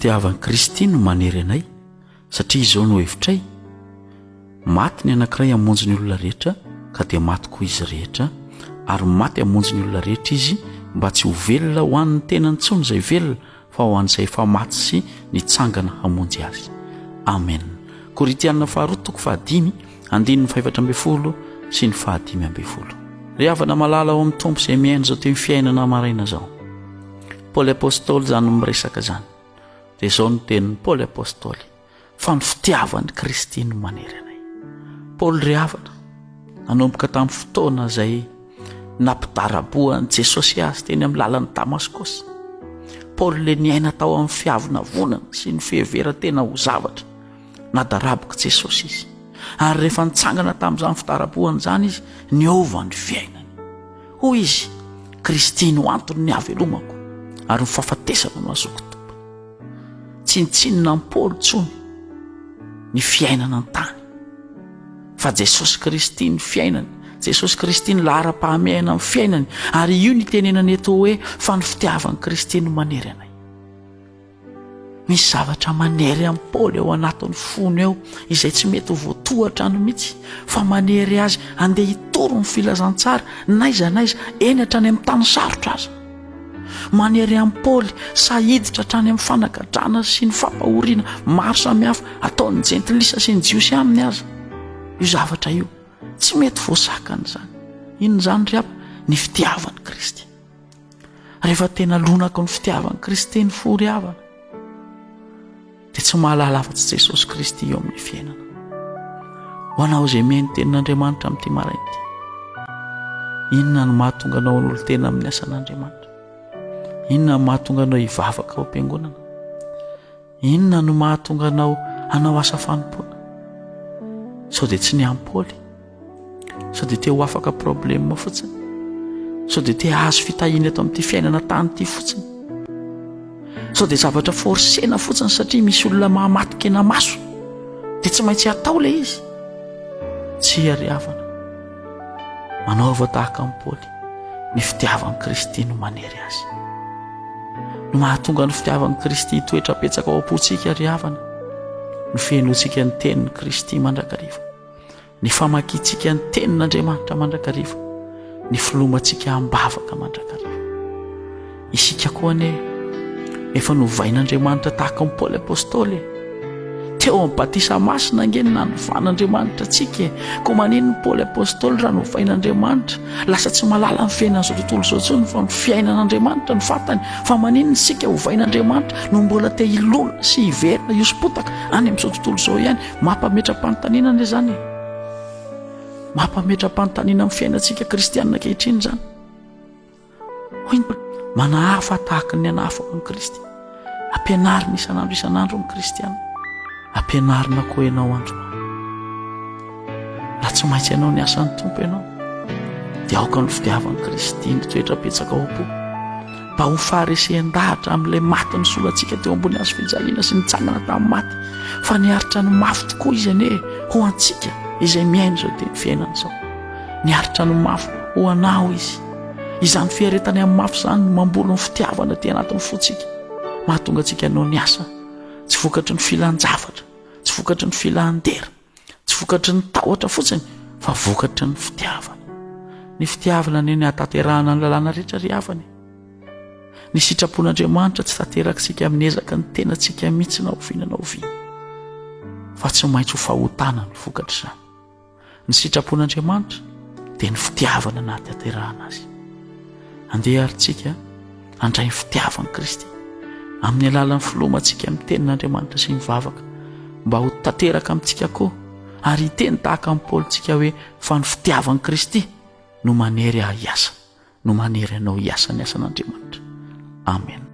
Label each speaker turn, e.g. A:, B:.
A: fitiavan'i Kristy no manery anay, satria izao no hevitray, Maty ny anankiray hamonjy ny olona rehetra, ka dia maty koa izy rehetra, ary maty hamonjy ny olona rehetra izy, mba tsy ho velona ho an'ny tenany intsony izay velona, fa ho an'izay efa maty sy nitsangana hamonjy azy. Amen. Korintiana faharoa toko fahadimy, andininy fahefatra ambin'ny folo sy ny fahadimy ambin'ny folo. Ry havana malala ao amin'ny Tompo izay mihaino izao teny fiainana maraina izao. Paoly Apostoly izany no miresaka izany. Dia izao no tenin'i Paoly Apostoly, fa ny fitiavan'i Kristy no manery anay. Paoly ry havana, nanomboka tamin'ny fotoana izay nampidarabohan'i Jesosy azy teny amin'ny lalan'i Damaskosy. Paoly le niaina tao amin'ny fiavonavonana sy ny fiheveran-tena ho zavatra. Nadarabok'i Jesosy izy. Ary rehefa nitsangana tamin'izany fidarabohana izany izy, niova ny fiainany. Hoy izy, Kristy no antony ny havelomako, ary ny fahafatesana no azoko tompony. Tsinontsinona amin'i Paoly intsony ny fiainana an-tany, fa Jesosy Kristy ny fiainany, Jesosy Kristy ny laharam-pahamehana amin'ny fiainany, ary io ny itenenana eto hoe fa ny fitiavan'i Kristy no manery anay. Misy zavatra manery an'i Paoly ao anatin'ny fony ao izay tsy mety ho voatohatra any mihitsy fa manery azy handeha hitory ny filazantsara n'aiza n'aiza, eny hatrany amin'ny tany sarotra aza. Manery an'i Paoly sahy hiditra hatrany amin'ny fanagadrana sy ny fampahoriana maro samihafa ataon'ny jentilisa sy ny jiosy aminy aza io zavatra io. Tsy mety voasakana izany. Inona izany ry havana? Ny fitiavan'i Kristy. Rehefa tena lonako ny fitiavan'i Kristy ny fo ry havana, dia tsy mahalala afa-tsy Jesosy Kristy eo amin'ny fiainana. Ho anao izay mihaino tenin'Andriamanitra amin'ity maraina ity, inona no mahatonga anao hanolo-tena amin'ny asan'Andriamanitra? Inona no mahatonga anao hivavaka ao am-piangonana? Inona no mahatonga anao hanao asa fanompoana? Sao dia tsy ny an'i Paoly? Sao dia te ho afaka problème fotsiny? Sao dia te hahazo fitahiana eto amin'ity fiainana tany ity fotsiny? Sao dia zavatra forcena fotsiny satria misy olona mahamaty kena maso dia tsy maintsy atao ilay izy? Tsia ry havana. Manaova tahaka an'i Paoly. Ny fitiavan'i Kristy no manery azy. No mahatonga ny fitiavan'i Kristy hitoetra betsaka ao am-pontsika ry havana. No fihenoantsika ny tenin'i Kristy mandrakariva. Ny famakiantsika ny tenin'Andriamanitra mandrakariva. Ny filomantsika am-bavaka mandrakariva. Isika koa anie efa novain'Andriamanitra tahaka an'i Paoly Apostoly e. Teo amin'ny batisa masina ange no nanovan'Andriamanitra antsika e. Koa maninona i Paoly Apostoly raha novain'Andriamanitra? Lasa tsy mahalala ny fiainan'izao tontolo izao intsony fa ny fiainan'Andriamanitra no fantany. Fa maninona isika ovain'Andriamanitra no mbola te hilona sy hiverina hihoso-potaka any amin'izao tontolo izao ihany? Mampametra-panontaniana anie izany e. Mampametra-panontaniana amin'ny fiainantsika kristianina ankehitriny izany. Hoy ny Manahafa tahaka ny anahafako an'i Kristy. Ampianarina isan'andro isan'andro ny kristiana. Ampianarina koa ianao androany. Raha tsy maintsy ianao ny asan'ny Tompo ianao, dia aoka ny fitiavan'i Kristy ny toetra betsaka ao am-po. Mba ho faharesen-dahatra amin'ilay maty nisolo antsika teo ambony hazo fijaliana sy nitsangana tamin'ny maty, fa niaritra ny mafy tokoa izy anie ho antsika izay miaina izao teny fiainana izao. Niaritra ny mafy ho anao izy. Izany fiaretany amin'ny mafy izany no mamboly ny fitiavana aty anatin'ny fontsika. Mahatonga antsika hanao ny asa tsy vokatry ny filan-javatra, tsy vokatry ny filan-dera, tsy vokatry ny tahotra fotsiny fa vokatry ny fitiavana. Ny fitiavana anie ny hahatanterahana ny lalàna rehetra ry havana e. Ny sitrapon'Andriamanitra tsy tanterakitsika amin'ny ezaka ny tenantsika mihitsy na oviana na oviana fa tsy maintsy ho fahotana ny vokatr'izany. Ny sitrapon'Andriamanitra dia ny fitiavana nahatanterahana azy. Andeha ary tsika handray ny fitiavan'i Kristy amin'ny alalan'ny filomantsika amin'ny tenin'Andriamanitra sy ny vavaka mba ho tanteraka amintsika koa ary hiteny tahaka an'i Paoly tsika hoe fa ny fitiavan'i Kristy no manery ahy hiasa, no manery anao hiasa ny asan'Andriamanitra. Amen.